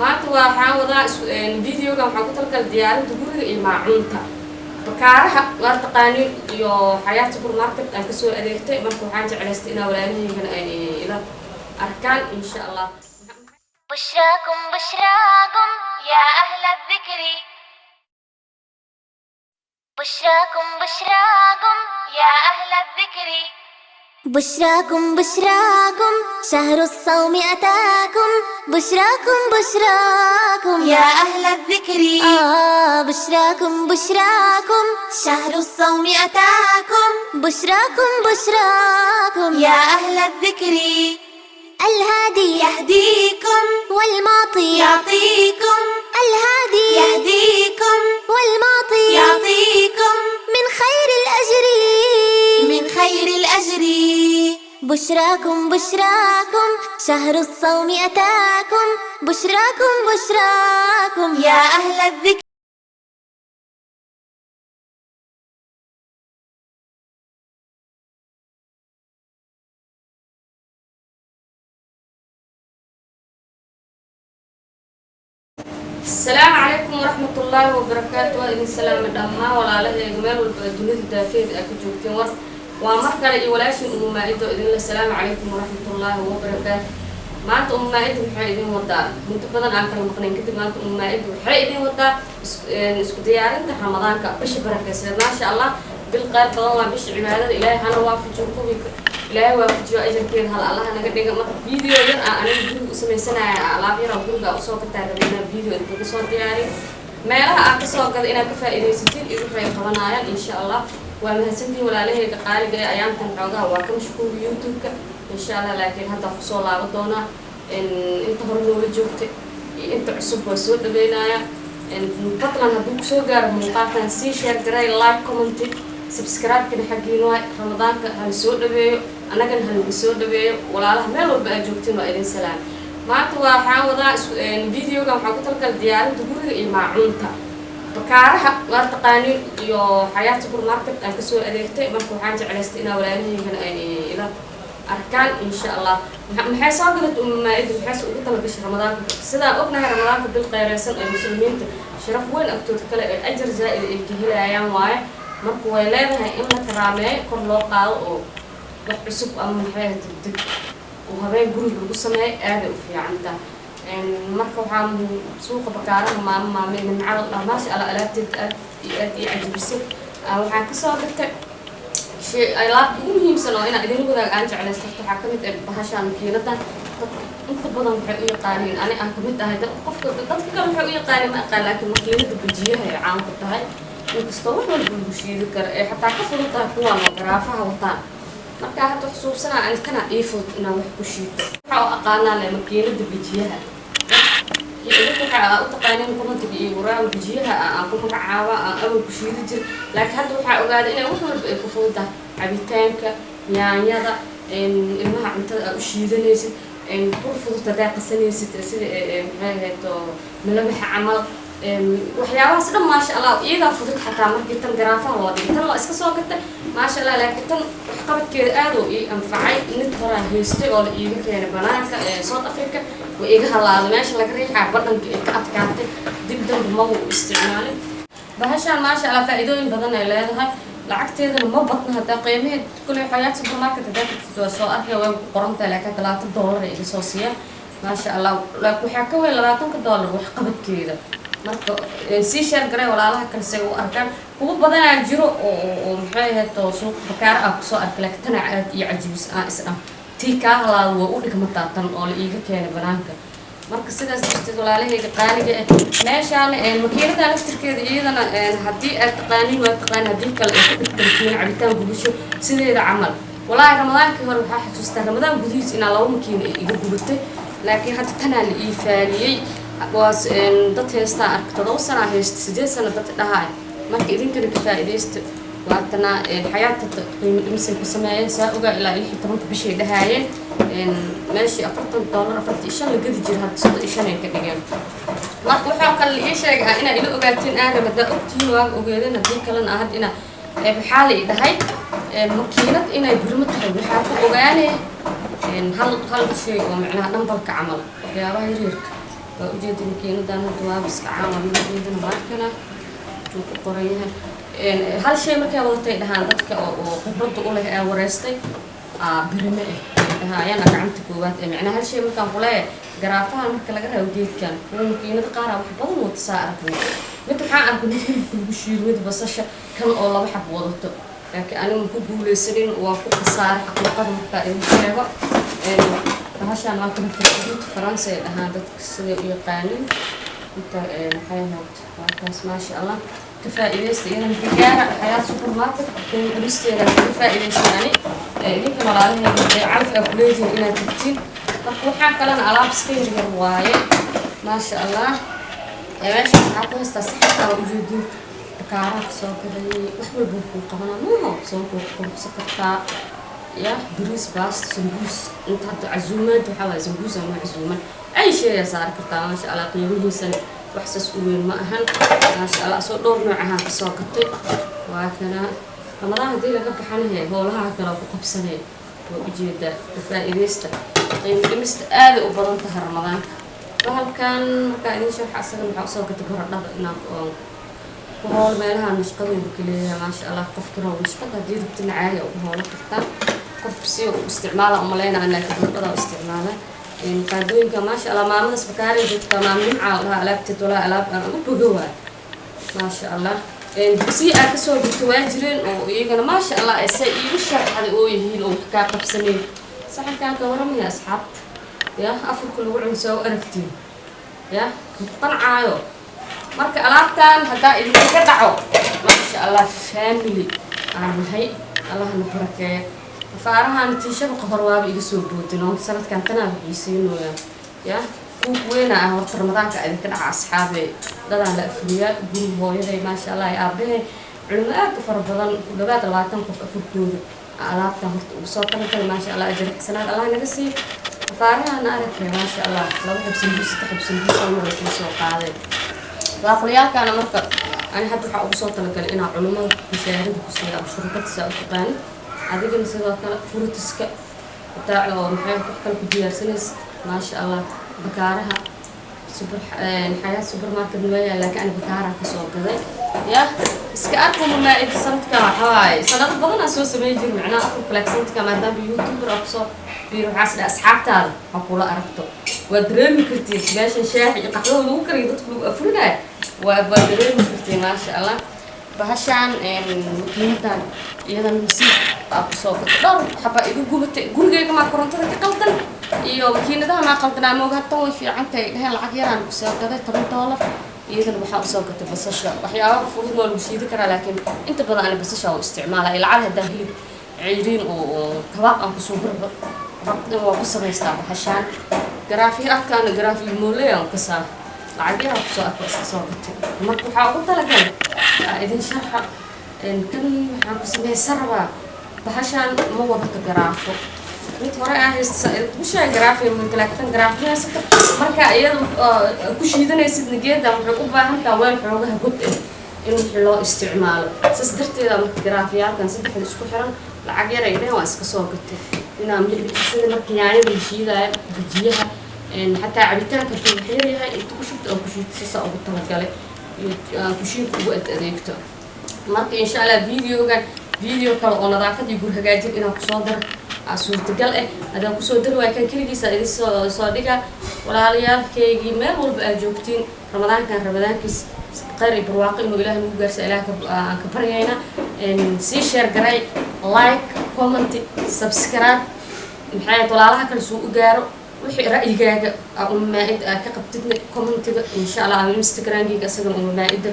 Maanta waxaan wadaa videogan waxaan ku talgalay diyaarinta guriga iyo maacuunta bakaaraha waa taqaaniin iyo Xayaat Supermarket aan kasoo adeegtay. Marka waxaan jeclaystay inaa walaalahaygana ay ila arkaan, insha Allah. بشراكم بشراكم يا أهل الذكر، بشراكم بشراكم يا أهل الذكر. بشراكم بشراكم شهر الصوم أتاكم، بشراكم بشراكم يا أهل الذكر. آه، بشراكم بشراكم شهر الصوم أتاكم، بشراكم بشراكم يا أهل الذكر. الهادي يهديكم والمعطي يعطيكم. الهادي يهديكم والمعطي يعطيكم من خير الأجر، من خير الأجر. بشراكم بشراكم شهر الصوم أتاكم، بشراكم بشراكم يا أهل الذكر. Asalaamu calaykum waraxmat ullaahi wabarakaatu. Waa idin salaama dhammaan walaalahayga meel walba dunida daafeed aa ka joogteen. War waa mar kale iyo walaashin Umu Maa-ido idinla salaamu calaykum waraxmatullaahi wabarakaatu. Maanta Umu Maa-ida maxay idin wadaa? Muddo badan aan kala maqnayn kadib, maanta Umu Maa-ida waxay idin wadaa isku diyaarinta Ramadaanka, bisha barakeysan. Maasha Allah, bil qayr badan waa bisha cibaadada. Ilaahay hana waafajiyo, kuwii Ilaahay waafajiyo ajarkeeda hal Allaha naga dhiga. Marka video yar aan aniga guriga u sameysanaya, alaab yar oo guriga aan usoo gataa rabay inaan video idinkaga soo diyaariyo, meelaha aan kasoo gada inaad ka faa'iidaysatiin iyo waxay qabanayaan, insha Allah. Waa mahadsantihiin walaalahayga qaaliga ee ayaantan xoogaha waa ka mashquul YouTube-ka, insha Allah, laakiin hadda kusoo laaban doonaa. Inta hore noola joogtay iyo inta cusub waa soo dhaweynaya. Fadlan hadduu kusoo gaaro muuqaalkan, sii share garay, like, comment, subscribe-kana xaggiina waay. Ramadaanka hala soo dhaweeyo, annagana halagu soo dhaweeyo. Walaalaha meel walba aad joogtiin waa idin salaam. Maanta waxaan wadaa videogan waxaan ku talgalay diyaarinta guriga iyo maacuunta bakaaraha waa taqaaniin iyo Xayaat Supermarket aan kasoo adeegtay. Marka waxaan jeclaystay inaa walaalahaygana ay ila arkaan, insha Allah. Maxay soo gadatay Umu Maa-ida? Maxayse ugu talagashay Ramadaanka? Sidaan ognahay, Ramadaanka bil qayreysan ee muslimiinta sharaf weyn agtooda kale ee ajar zaa'id ay ka helayaan waaye. Marka way leedahay in la karaameeyo, kor loo qaado oo wax cusub ama maxay ahayd degdeg oo habeen guriga lagu sameeyo aaday u fiican tahay. Marka waxaa suuqa bakaaraha maamo maame Nimcada dhaa, maasha Allah, alaabteeda aad iyo aad ii cajibisay. Waxaan kasoo gatay shay alaabta ugu muhiimsan oo inaan idin wadaag aan jeclaysto. Horta waxaa kamid ah bahashaan makiinadan. Dadka inta badan waxay u yaqaaniin, ani aan kamid ahay, dad qofka dadka kale waxay u yaqaaniin ma aqaan, laakiin makiinada bajiyaha ay caan ku tahay, inkastoo wax walba lagu shiidi karo ee xataa ka fudud tahay kuwaan oo garaafaha wataan. Marka hadda xusuubsanaa ani kana ii fudud inaan wax ku shiito. Waxaa u aqaanaa le makiinada bajiyaha iyo idinka waxaa u taqaaniin commentiga iyo waraaga. Bajiyaha aan ku magacaaba aan awal ku shiidi jir, laakiin hadda waxaa ogaaday inay wax walba ay ku fudud tahay: cabitaanka, yaanyada, ilmaha cuntada aad u shiidanaysid, bur fudud haddaa qasanaysid, sida maxay ahayd oo malawaxa camal, waxyaabahaas dhan, maasha Allah, iyadaa fudud xataa markii tan garaafaha loo dhigay. Tan waa iska soo gatay, maasha Allah, laakiin tan waxqabadkeeda aad oo ii anfacay. Mid horaa haystay oo la iiga keenay banaanka ee South Africa, way iga halaaday, meesha laga riixaa badhanka ay ka adkaatay, dib dambe maba u isticmaalin. Bahashaan, maasha Allah, faa'iidooyin badan ay leedahay, lacagteedana ma badna. Haddaa qiimaheed kuley Xayaat Supermarket haddaa tagtid waa soo arkay, way ku qoran tahay, laakiin $20 ay iga soo siiyaan, maasha Allah. Laakiin waxaa ka weyn $20 waxqabadkeeda. Marka sii share garay walaalaha kale si ay u arkaan. Kuwo badanaa jiro oo maxay ahayd oo suuq bakaar ah kusoo arkay, laakiin tana aad iyo cajibis aan isdham tii kaa halaado waa u dhigmataa tan oo la iiga keenay banaanka. Marka sidaas darteed, walaalahayga qaaliga ah, meeshaan makiinada laftirkeeda iyadana haddii aad taqaaniin waa taqaan, haddii kale ay ku dhigta makiina cabitaan gubasho sideeda camal. Walaahi Ramadaankii hore waxaa xasuustaa Ramadaan gudihiis inaa laba makiina ay iga gubatay, laakiin hadda tanaa la ii faaliyey. Waa dad heystaa arka 7 sanaa haysta, 8 sano dad dhahaay. Marka idinkana ka faa'iidaysta. Waatana Xayaata qiimo dhimisay ku sameeyeen, saa ogaa, ilaa 16-ka bishay dhahaayeen. Meeshii $40, 45 la gadi jira, hadda 35 ay ka dhigeen. Marka waxaa kale la ii sheegay ah inaa ila ogaatiin aan raba. Haddaa ogtihiin waaga ogeedeen, haddii kalena ah hadda inaa maxaa la ii dhahay makiinad inay birmo tahay waxaa ku ogaanee hal hal shay oo macnaha dhambalka camal, waxyaabaha yaryarka Waa ujeeda makiinadan hadda waaba iska caan, waa magaceedana waa kana wuxuu ku qoran yahay. Hal shay markay wadatay dhahaan dadka oo khibradda u leh ee wareystay birime dhahaayana gacanta koowaad ee macnaha hal shay markaan ku leeyahay garaafahan marka laga reebo geedkan kuwa makiinada qaar wax badan wata saa aragnay. Mid waxaan arkay mid hilibka lagu shiido, mid basasha, kan oo laba xab wadato, laakiin anigu ma ku guuleysanin, waa ku khasaaray xaqiiqada markaa idin sheego. Bahashaan waa kana farguud Faransa ay dhahaan dadka siday u yaqaanin inta maxay ahayd, waa kaas. Maasha Allah, ka faa'iidaysta iyadan gaara Xayaat Supermarket qiimo dhimisteeda kaga faa'iidaysta ani. Idinka walaalahayga ee calaf aa ku leedihiin inaad tagtiin. Marka waxaa kalena alaab iska yaryar waaye, maasha Allah. Meesha waxaa ku haystaa saxanka waa ujeedin bakaaraha kasoo gaday, wax walba kuu qabanaa maaha, soonka ku korsan kartaa ya bariis, baasta, sambuus. Inta hadda casuumaad waxaa waaye sambuus ama casuuman ay sheegaa saari kartaa, maasha Allah. Qiimihiisana wax saas u weyn ma ahan, maasha Allah. Soo dhowr nooc ahaan kasoo gatay waa kana. Ramadaan haddii laga baxanahay howlaha kale ku qabsanay waa ujeedaa. Ka faa'iidaysta qiimo dhimista aaday u badan tahay Ramadaanka. Bahalkan markaa idin sharxa asaga maxaa usoo gatay baradhada inaan ku hoolo meelaha nashqadooda ka leeyahay, maasha Allah. Qofka rabo nashqada haddii rabtina caadi ugu hoolo kartaa, qofka si u isticmaala umaleynaa, laakiin baradhada u isticmaala. Qaadooyinka maasha Allah, maamadaas bakaaray joogtaa, maam Nimcaa lahaa alaabteed walaa alaab aan u bogo waay, maasha Allah. Dugsiya aad kasoo gurto waa jireen oo iyagana maasha Allah ay say iigu sharxada oo yihiin oo wax kaa qabsanayn. Saxankaan ka waramaya asxaabta ya afurka lagu cuno saa u aragtiin ya qancaayo. Marka alaabtan haddaa idinkaga dhaco, maasha Allah, family aan nahay, Allahna barakeeyo. Afaarahan tiishada qahor waaba iga soo boodin oo sanadkan tanaa xiisiinooyaa ya kuuk weyna ah. Horta Ramadaanka idinka dhaca asxaabe, dadaan la afuriyaa guriga hooyaday, maasha Allah, iyo aabahay, culimo aad u fara badan, ku dhawaad 20 qof afurkooda alaabtan horta ugu soo talagalay, maasha Allah. Ajir xasanaad Allah naga siiyo. Afaarahana aragtay, maasha Allah, laba xab sambuus, saddex xab sambuus oo mar kuu soo qaaday baaquliyaalkaana. Marka ani hadda waxaa ugu soo talagalay inaa culimada mushaarida ku siiyo ama shurbada saa u taqaanid, adigana sidoo kale fruits-ka hataa oo maxay wax kale ku diyaarsanaysid, maasha Allah. Bakaaraha super Xayaat Supermarket waa, laakiin ani bakaaraha kasoo gaday ya iska arkuma maa-id. Sanadkan waxaa waaye sanado badan aan soo sameyn jiri macnaha afurka, laakiin sanadkan maadaama YouTuber aa kusoo biir waxaas dhaha asxaabtaada ha kula aragto. Waa dareemi kartiin meeshan shaaxi iyo qaxwada lagu kariyo dadka lagu afurinayo, waa dareemi kartiin, maasha Allah. Bahashaan makiinadan iyadan nasiib aa kusoo gatay, dhowr xabaa igu gubatay gurigeyga, maa korontada ka qaldan iyo makiinadaha maa qaldanaa mooga. Tan way fiican tahay dheheen, lacag yaraan kusoo gaday, $10. Iyadana waxaa usoo gatay basasha, waxyaabaha fudud waa lagu shiidi karaa, laakiin inta badan ani basasha u isticmaala. Lacag haddaan hilib ceyriin oo kabaab aan kusoo gurbo rabdin waa ku samaystaa bahashaan. Garaafiyo afkaana garaafiyo mooley aan kasaa, lacag yaraa kusoo arko iska soo gatay. Marka waxaa ugu talagalay idin sharxa kan waxaan ku samaysan rabaa. Bahashaan ma wadato garaafo, mid hore aa haysta ku sheeg garaafiyo laakiin tan garaafo haysata. Marka iyada ku shiidanaysid geedan waxay u baahan tahay weel xoogaha god ah in wixii loo isticmaalo, saas darteeda marka garaafiyaalkan saddexda isku xiran lacag yar ay dhehen waa iska soo gatay inaa sida marka yaanyada la shiidaayo, bajiyaha, xataa cabitaanka hadduu wax yar yahay inta ku shubta oo ku shiidto, saasaa ugu talagalay kushiinka ugu ad adeegto. Marka insha Allah videogan video kale oo nadaafad iyo gur hagaajin inaan kusoo daro aa suurtagal ah. Haddaan kusoo dari waayo kan keligiisa idin soo dhigaa. Walaalayaalkaygii meel walba aad joogtiin, Ramadaankan Ramadaankiis khayr iyo barwaaqo inuu Ilaah nagu gaarsa Ilaah aan ka baryaynaa. Sii share garay, like, comment, subscribe, maxay ahayd walaalaha kale suu u gaaro. Wixii ra'yigaaga aa Uma Maa-ida aa ka qabtidna commentiga insha Allah, ama Instagramkayga isagana Uma Maa-ida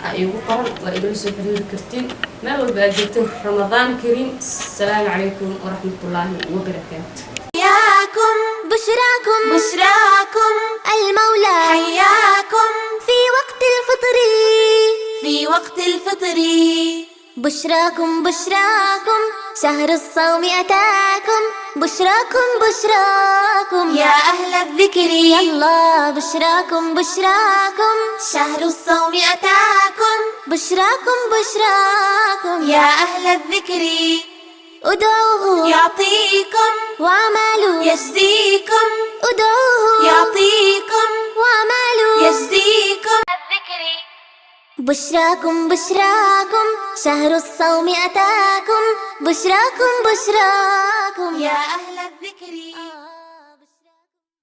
aa iigu qoran, waa igala soo xiriiri kartiin. Meel walba aad joogteen, Ramadaan kariim. Asalaamu calaykum waraxmatullaahi wabarakaatu. حياكم بشراكم بشراكم المولى حياكم في وقت الفطر في وقت الفطر. بشراكم بشراكم شهر الصوم أتاكم، بشراكم بشراكم يا أهل الذكر يلا بشراكم بشراكم شهر الصوم أتاكم بشراكم بشراكم يا أهل الذكر. ادعوه يعطيكم واعملوا يجزيكم. ادعوه يعطيكم واعملوا يجزيكم. الذكر. بشراكم بشراكم شهر الصوم أتاكم، بشراكم بشراكم يا أهل الذكر.